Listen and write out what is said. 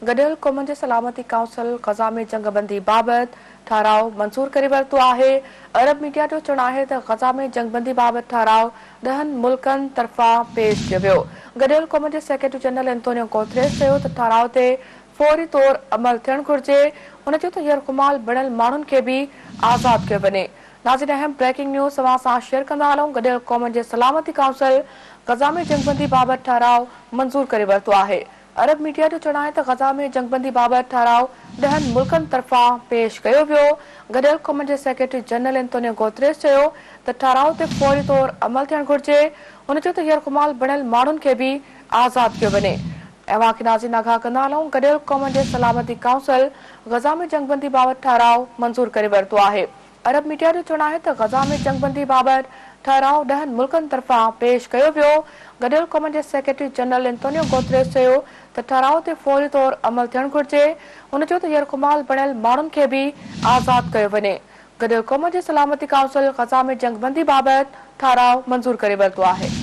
گڏيل قومن جي سلامتي ڪائونسل غزه ۾ جنگ بندي بابت ٺهراء منظور ڪري ورتو آهي. عرب ميڊيا جو چوڻ آهي ته غزه ۾ جنگ بندي بابت ٺهراء ڏهن ملڪن طرفان پيش ڪيو ويو. گڏيل قومن جي سيڪريٽري جنرل انتونيو گوتريس چيو ته ٺهراء تي فوري طور عمل ٿيڻ گهرجي. هن چيو ته يرغمال بڻيل ماڻهن کي به آزاد ڪيو وڃي. ناظرين اهم بريڪنگ نيوز اوهان سان شيئر ڪندا هلون گڏيل قومن جي سلامتي ڪائونسل غزه ۾ جنگبندي بابت ٺهراء منظور ڪري ورتو آهي. عرب ميڊيا جو چوڻ آهي ته غزه ۾ جنگبندي بابت ٺهراء ڏهن ملڪن طرفان پيش ڪيو ويو. گڏيل قومن جي سيڪريٽري جنرل انتونيو گوتريس چيو ته ٺهراء تي فوري طور عمل ٿيڻ گهرجي. هن چيو ته يرغمال بڻيل ماڻهن کي به آزاد ڪيو وڃي. اوهان کي ناظرين آگاهه ڪندا هلون گڏيل قومن جي سلامتي ڪائونسل غزه ۾ جنگبندي بابت ٺهراء منظور ڪري ورتو آهي. عرب ميڊيا جو چوڻ آهي ته غزه ۾ جنگبندي بابت ٺهراء ڏهن ملڪن طرفان پيش ڪيو ويو. گڏيل قومن جي سيڪريٽري جنرل انتونيو گوتريس چيو ته ٺهراء تي فوري طور عمل ٿيڻ گهرجي. هن چيو ته يرغمال بڻيل ماڻهن کي به آزاد ڪيو وڃي. گڏيل قومن جي سلامتي ڪائونسل غزه ۾ جنگبندي بابت ٺهراء منظور ڪري ورتو آهي.